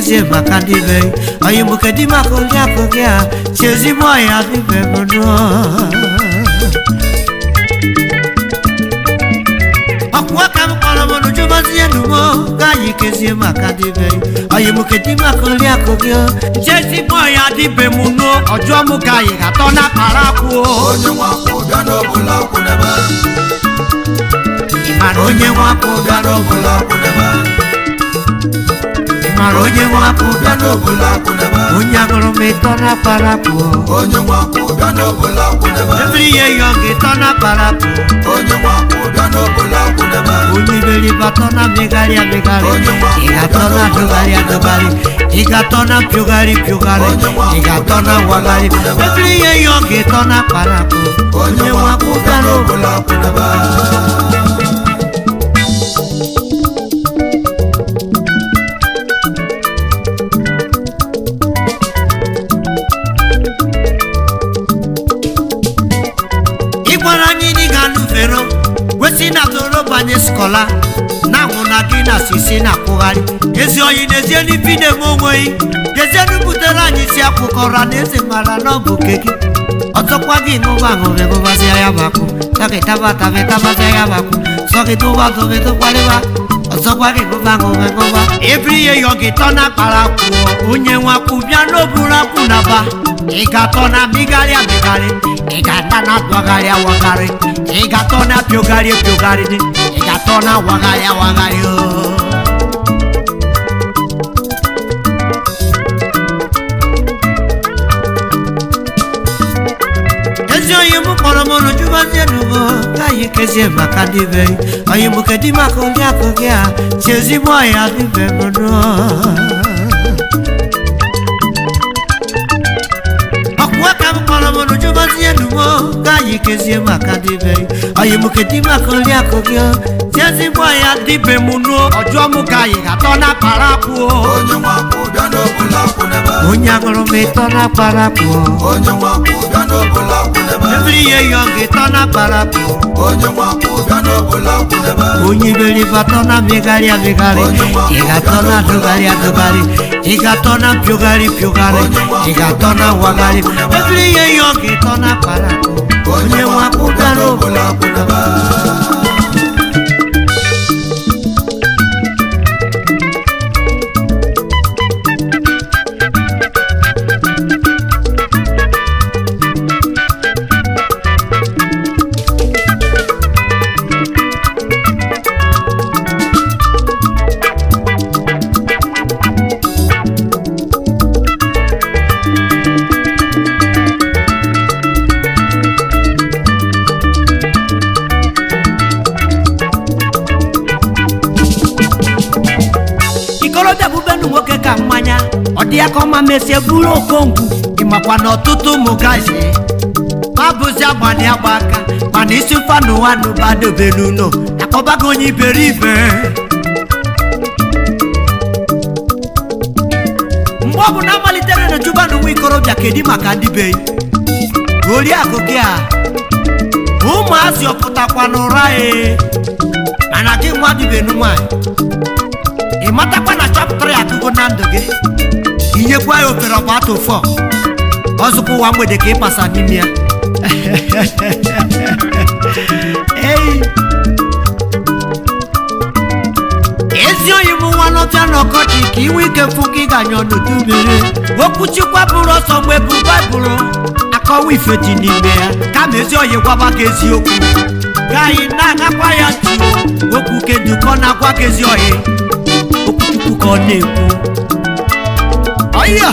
kezie maka ndị be onye mụ kedu maka oriakụ gị a si ezigbo ọya dịbe m nụọ. Ọkwụwa ka m kpọrọ m n'ujumazie numo ka anyị kezie maka ndị be onye mụ kedu maka oriakụ gị si ezigbo ọya dịbe m nụọ ọjụọ m ka anyị ga-atọ na kpara akwụ. Onye nwe akwụ bịa n'obula akwụ n'ebe. Ị mara onye nwe akwụ Bịa n'obula akwụ n'ebe. Ị mara onye nwe akwụ Bịa n'obula akwụ n'ebe. Onye aṅụrụ m ịtọ na kpara akwụ. Onye nwe akwụ bịa n'obula akwụ n'ebe. Every year young ịtọ na kpara akwụ. Onye nwe akwụ bịa n'obula akwụ n'ebe. Onye iberibe atọ na mmegharị amegharị, ị ga-atọ na adụgharị adụgharị, ị ga-atọ na mpịogharị mpịogharị, ị ga-atọ na wagharị. Every year young ịtọ na kpara akwụ. Onye nwe akwụ bịa n'obula akwụ n'ebe. Ị gwara anyị na ị ga-anụfero wesi na toro banye skọla na ahụ na gị na sisi na-akwụgharị ezi oyi n'ezie n'ifi na-eme onweghị gezienu butere anyị isi akwụkọrọ na eze mara na ọ bụ nke gị ọzọkwa gị ṅụba ṅụbe ṅụbazịa ya bụ akwụ tọkịtabatabịtabazịa ya bụ akwụ sọgịtụba tụbịtụkwarịba ọzọkwa gị ṅụba ṅụbe ṅụba ebiri ihe yọ gị tọ na kpara akwụ onye nwakwụ bịa n'oburu akwụ na ba ị ga-atọ na mịgharị amịgharị, ị ga-ata na atụgharị awagharị, ị ga-atọ na pịogharị epiogharị, ị ga-atọ na awagharị awagharị oo. Ezi onye m kpọrọ m n'ujumazie n'ugbo ka anyị kezie maka ndị be onye m kedu maka oriakụ gị a si ezigbo ọya dị be m nụọ. Ọkwụwa ka m kpọrọ m n'ujumazie n'ugbo ka anyị kezie maka ndị be onye m kedu maka oriakụ gị a si ezigbo ọya dị be m nụọ ọjụọ m ka anyị ga-atọ na kpara akwụ. Onye nwe akwụ bịa n'obula akwụ n'ebe. Onye aṅụrụ m ịtọ na kpara akwụ. Onye nwe akwụ bịa n'obula akwụ n'ebe. Every year young ịtọ na kpara akwụ. Onye nwe akwụ bịa n'obula akwụ n'ebe. Onye iberibe atọ na mmegharị amegharị, ị ga-atọ na adụgharị adụgharị, ị ga-atọ na mpịogharị mpịogharị, ị ga-atọ na wagharị. Every year young ịtọ na kpara akwụ. Onye nwe akwụ bịa n'obula akwụ n'ebe. Ikorobịa bụbenu nwoke ka mmanya ọ dị ya ka ọma mesie bụrụ okongwu. Ị makwa na ọtụtụ ụmụ gazi ma bụzi agbani agba aka mana isi fanụwanụba dobelu ụlọ akpọbago onye iberibe. Mgbe ọ bụ na amalitere na juba na nwa ikorobịa kedu maka ndị be oriakụ gị a ụmụazị ọpụtakwa n'ụra e mana gị nwa dibenu nwaanyị ị matakwa na chaptara ya akụgo na ndụ gị inyekwa ya ofere ọgba atụ fọ ọzụkwa ụwa mgbede ka ị pasa n'ime ya. Ei. Ezi oyi m nwa n'ọbịa n'ọkọchị ka inwe ike fụ ka ị ga-anyọ n'udu mmiri okwu chukwu bụrụ ọsọ mgbe bụ baịbụl akọwa ife dị n'ime ya kama ezi oyi gwaba gị eziokwu ka anyị na-agakwa ya ntị okwu kedu ka ọ na-agwa gị ezi oyi okwu chukwu ka ọ na-ekwu ọyịa.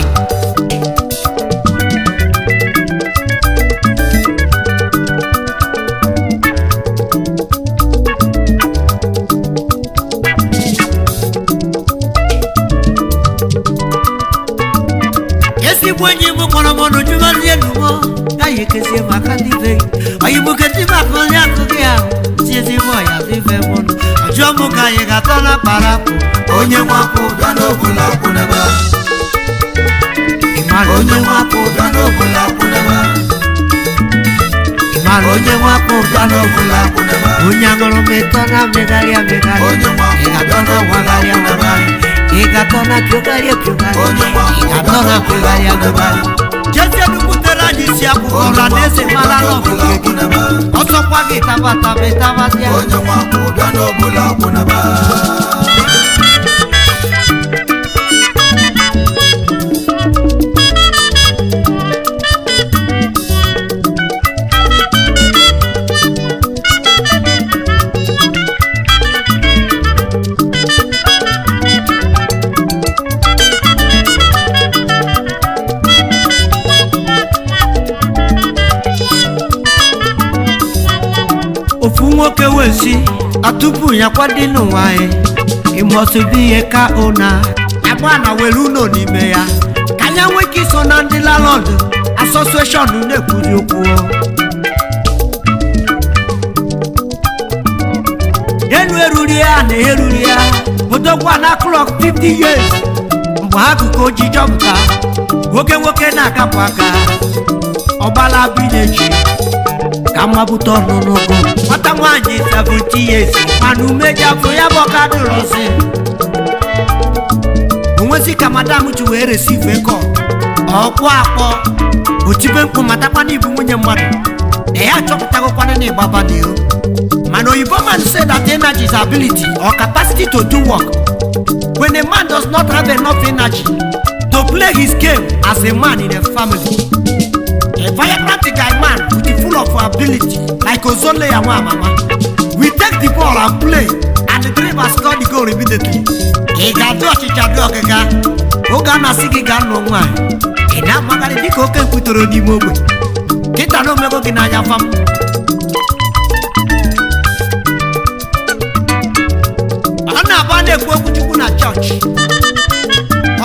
Ezigbo enyi m kpọrọ m ọnụ jụbazie n'ugbo ka anyị kezie maka ndị be anyị bụ kezi maka onye akụ gị ahụ si ezigbo ọya dị ife m ọnụ ọjụọ m ka anyị ga-atọ na kpara akwụ. Onye nwe akwụ bịa n'obula akwụ n'ebe. Ị mara Onye nwe akwụ bịa n'obula akwụ n'ebe. Ị mara onye nwe akwụ Bịa n'obula akwụ n'ebe. Onye aṅụrụ m ịtọ na mmegharị amegharị, Onye nwe ị akwụ ga-atọ bịa na n'obula wagharị akwụ n'ebe. awagharị, Ị ga-atọ na pịogharị pịogharị. Onye nwe Ị akwụ ga-atọ bịa na n'obodo pịogharị akwụnebe. pịogharị. Jezie butere anyị isi akwụkwọ ọra na eze mara na ọbụ nke gị. Ọsọkwa gị taba taba ịtabazịa. Onye nwe akwụ bịa n'obodo akwụnebe. Ofu nwoke wee sị atụpụ ya kwa dị n'ụwa anyị ịmọsụbi ihe ka ụna agba na were ụlọ n'ime ya ka anya nwee ike iso na ndị landlord association na-ekwuri okwu. Enu eruri ya na eruri ya odogwa na clock 50 years mgbe akụkụ ojiji chọpụta nwoke nwoke na-akapụ aka ọgbala bineji ka mmapụta ọnụnụgụ nwata nwaanyị 70 years mana umeji afọ ya bụ ọka dụrọzi onwezi ka madam ji wee resive kọ ọkwụ akpọ otibe mkpu matakwana ibu nwunye mmadụ na ya achọpụtagokwana na ịgbaba n'iro. Mana oyibo man say that energy is ability or capacity to do work. When a man does not have enough energy to play his game as a man in a family, a vibrant guy man with the full of ability like Ozole and Mama, we take the ball and play and the driver score the goal immediately. Ị ga-adụ ọchịcha dị ọgịga oge a na-asị gị gaa nụọ nwaanyị ị na-amagharị dịka oke nkwutoro n'ime ogbe kịta na omego gị n'anya fam. Ọ na-abụ a na-ekwu okwu Chukwu na chọọchị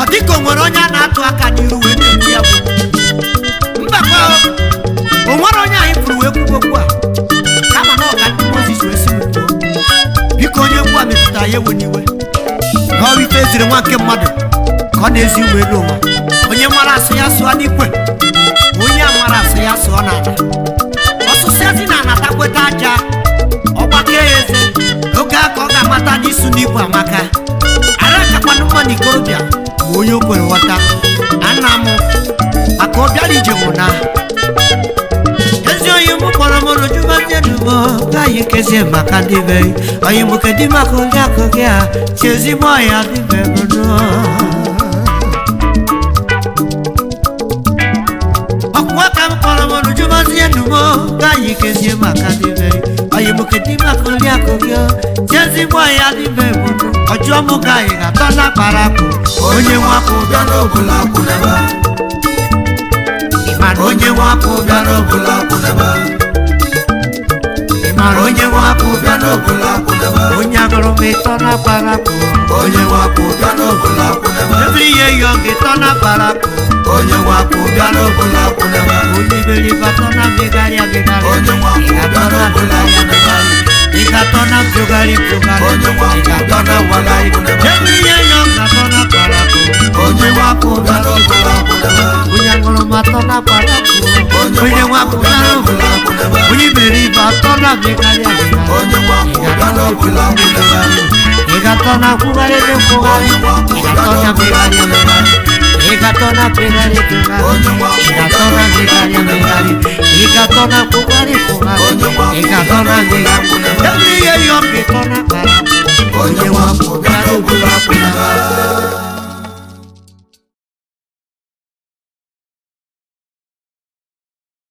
ọ dịka o nwere onye a na-atụ aka n'iru wee na-ekwu ya bụ mbakwa o nwere onye anyị pụrụ wee kwuo okwu a kama na ọka ndị Mozis wee si m kwuo biko onye okwu a metụtara ya ewe n'iwe na ọrụ ife eziri nwa nke mmadụ ka ọ na-ezi ụmụ elu ụwa. Onye mara asụ ya sụọ n'ikwe, onye amara asụ ya sụọ n'ala. Ọsụsịa si na anata kweta aja ọgbake ya eze oge a ka ọ ga-amata n'isu n'ikwe amaka ara akakwanụ mma na ikorobịa ma onye o kwere ghọta ana m maka ọ bịara ije mụ na ezi onye mụ kpọrọ m rojubazienugbo ka anyị kezie maka ndị be onye mụ kedị maka ụdị akụ gị a si ezigbo ọya dịbe bụnụ ọkwa ka m kpọrọ m rojubazienugbo ka anyị kezie maka ndị be onye mụ kedị maka ụdị akụ gị a si ezigbo ọya dịbe bụnụ ọjụọ mụ ka anyị ga-atọ na kpara akpụ. Onye nwe akwụ bịa n'obodo akwụnebe. Ị mara Onye nwe akwụ bịa n'obodo akwụnebe. Ị mara Onye nwe akwụ bịa n'obodo akwụnebe. Onye agụrụ m ịtọ na kpara akpụ. Onye nwe akwụ bịa n'obodo akwụnebe. Every year young ịtọ na kpara akpụ. Onye nwe akwụ bịa n'obodo akwụnebe. Onye iberibe atọ na mbịgharị abịgharị. Onye nwe akwụ bịa n'obodo akwụnebe. Ị ga-atọ na mpịogharị mpịogharị. Onye nwe Ị akwụ ga-atọ bịa na n'obodo wagharị. akwụnebe. Every year young atọ na kpara akpụ. Onye nwe akwụ bịa n'obodo akwụnebe. Onye aṅụrụma atọ na kpara akpụ. Onye nwe akwụ bịa n'obodo akwụnebe. Onye iberibe atọ na mbịgharị abịgharị. Onye nwe akwụ bịa n'obodo akwụnebe. Ị ga-atọ na nkwụgharị na nkwụgharị. Onye nwe akwụ Ị bịa ga-atọ na n'obodo mbịgharị akwụnebe. abịgharị. Ị ga-atọ na mpịgharị mpịgharị. Onye nwe akwụ Ị ga-atọ na mbịgharị abịgharị. Ị ga-atọ na nkwụgharị nkwụgharị. Onye nwe Ị akwụ ga-atọ bịa na n'obodo mbịgharị. akwụnebe. Every year young ịtọ na kpara akpụ. Onye nwe akwụ bịa n'obodo akwụnebe.